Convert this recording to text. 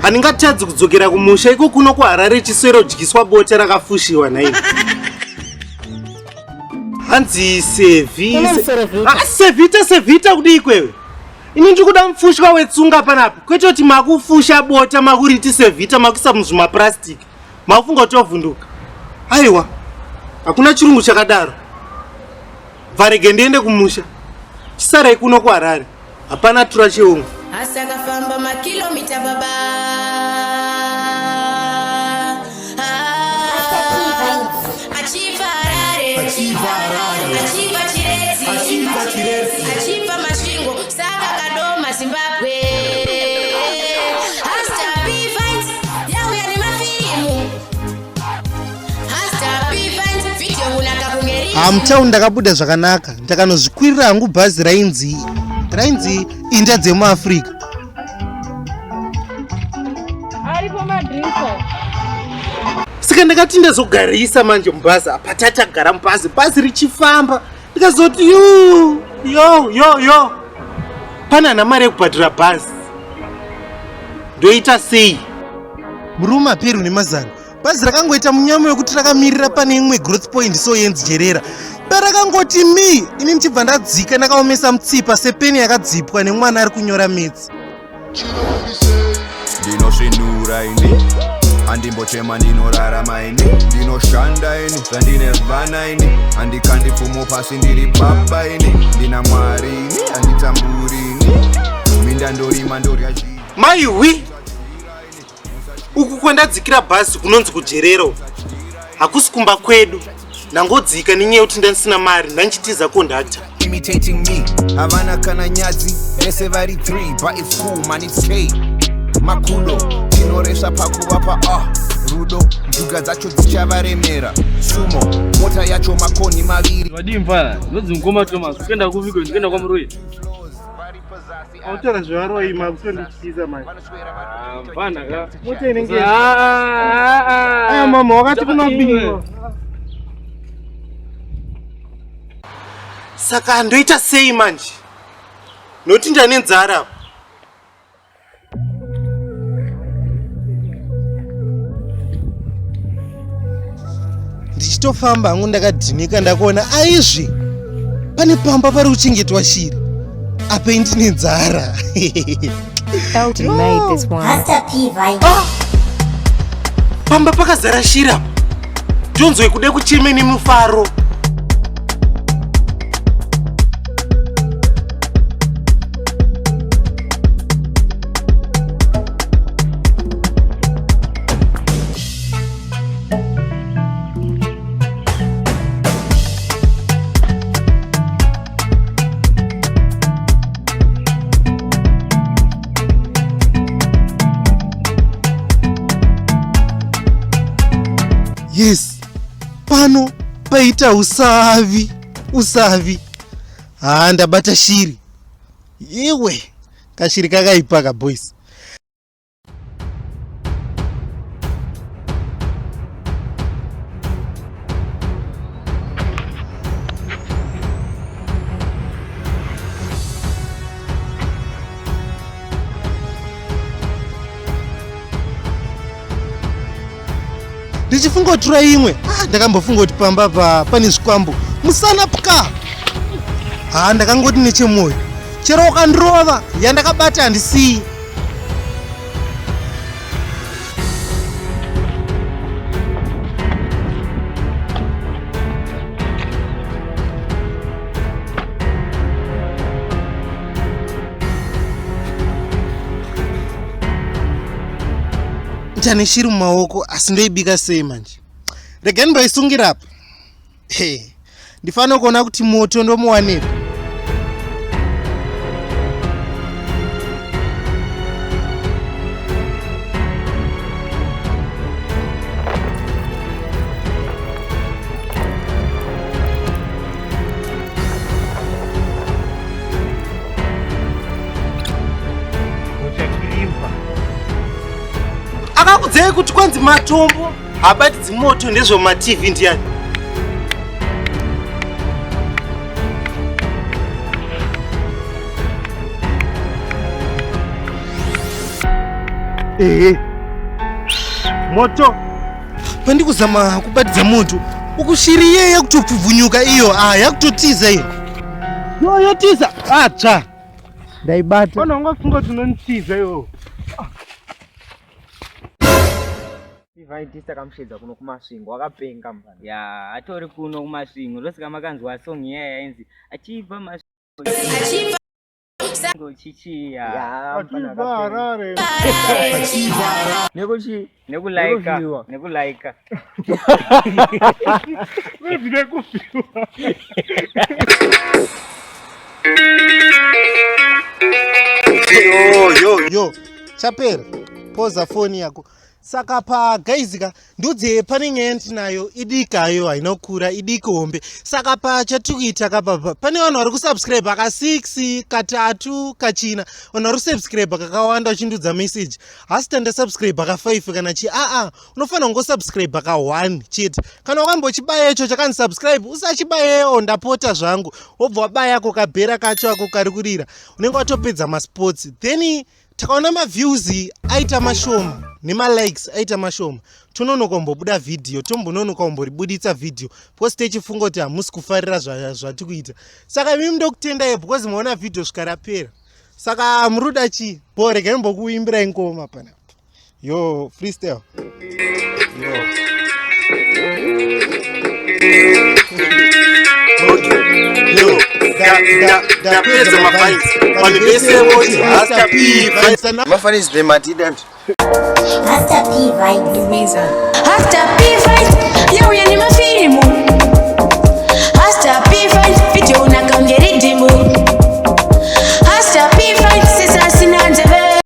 Handingatadzi kudzokera kumusha iko kuno kuHarare chiswero dyiswa bota rakafushiwa nhai. Hanzi sevi. Ah, sevita sevita kudii kwewe? Ini ndiri kuda mufushwa wetsunga panapa. Kwete kuti makufusha bota makuriti sevita makuisa muzvimapurasitiki. Makufunga kuti wavhunduka. Aiwa. Hakuna chirungu chakadaro. Bvarege ndiende kumusha. Chisarai kuno kuHarare. Hapana tura cheungu. Asi akafamba makilomita baba. Achibva Harare. Achibva Harare. Achibva Chiredzi. Achibva Chiredzi. Achibva Masvingo. Saka Kadoma Zimbabwe. Hasta P Vines. Yauya nemafirimu. Hamtown ndakabuda zvakanaka ndakanozvikwirira hangu bhazi rainzi rainzi inda dzemuafrica. Aripo madrinks. Saka ndakati ndazogarisa manje mubhazi apa tatagara mubhazi bhazi richifamba ndikazoti yu yo yo yo pane ana mari yekubhadhira bhazi ndoita sei? Murume aperwi nemazano. Bhazi rakangoita munyama wekuti rakamirira pane imwe growth point so yenzi Jerera. Parakangoti mi, ini ndichibva ndadzika ndakaomesa mutsipa sepeni yakadzipwa nemwana ari kunyora metsi. Ndinosvinura ini handimbochema ndinorarama ini ndinoshanda ini zvandine vana ini handikandi pfumo pasi ndiri baba ini ndina mwari ini handitamburi ini minda ndorima ndorya zvi Maiwi! Uku kwandadzikira bhazi kunonzi kujerero hakusi kumba kwedu. Ndangodzika nenyaya yekuti ndandisina mari ndandichitiza conductor. Imitating me havana kana nyadzi vese vari 3 but it's cool man it's K makudo tinoresva pakuvapa ah rudo njuga dzacho dzichavaremera sumo mota yacho makoni maviri. Vadii mfana? Ndonzi mukoma Thomas. Kuenda kuviko ndikuenda kwaMuroyi. Autora zvevaroyi makutondityisa manje. Ah, mfana ka. Mota inenge Ah, ah, ah. Aya mama wakati kunobiwa. Saka ndoita sei manje? Nokuti ndane nzara. Ndichitofamba hangu ndakadhinika ndakuona aizvi pane pamba pari kuchengetwa shiri apa indine nzara. Elton made this one. Pastor P Vine. Ah! Pamba pakazara shiri apa. Ndonzwe kude kucheme nemufaro. Yes, pano paita usavi usavi. Haa, ndabata shiri. Iwe, kashiri kakaipa ka boys. Ndichifunga kutura imwe, ah, ndakambofunga kuti pamba pa pane zvikwambo musana pka. Haa, ndakangoti nechemwoyo, chero ukandirova yandakabata handisiyi. Ndane shiri mumaoko asi ndoibika sei manje? Regai ndimboisungira apa. Hey, ndifanira kuona kuti moto ndomuwanepi. Akakudzei kuti kwanzi matombo habatidzi moto ndezvemumatv ndiyani? Ehe, moto pandikuzama kubatidza moto uku, shiri iye yakutopfubvunyuka iyo. A, yakutotiza iyo. Yo, yotiza. Atsva, ndaibata. Ona, ungafunga kuti unonitiza iwo. Ivaitisa kamushedza kuno kuMasvingo, wakapenga mfana. Ya, atori kuno kuMasvingo, ndosaka makanzwa song iya yainzi achibva Masvingo. Achibva chichiya. Ya, mfana Achibva akapenga. Harare. Nekuchi nekulaika. Nekuviwa. Nekulaika. Nekufiwa. Yo yo yo, chapera, poza foni yako. Saka pagaizika ndudze pane nyaya yandinayo idiki, ayo haina kukura, idiki hombe. Saka pachatiri kuita kapapa, pane vanhu vari kusubscribe ka6, katatu, kachina. Vanhu vari kusubscribe kakawanda uchindudza message, hasi tandasubscribe ka5 kana chi. Aa, unofanira kungosubscribe ka1 chete. Kana wakambochibaya icho chakanzi subscribe, usachibayewo, ndapota zvangu. Wobva wabayako kabhera kacho ako kari kurira, unenge watopedza masports. Then takaona maviews aita mashoma nemalikes aita mashoma, tononoka kumbobuda vhidhiyo, tombononoka kumboribuditsa vhidhiyo because techifunga kuti hamusi kufarira zvatiri kuita. Saka imi ndokutendai because maona vhidhiyo svika rapera. Saka muruda chii bo, regai mbokuimbirai ngoma panapa. Yo, freestyle yo. Yo, ndapedza mavines, vanhu vese voti Hasta P Vines. Mafanisi them atidant. Hasta P Vibes. Hasta P Vibes yauya.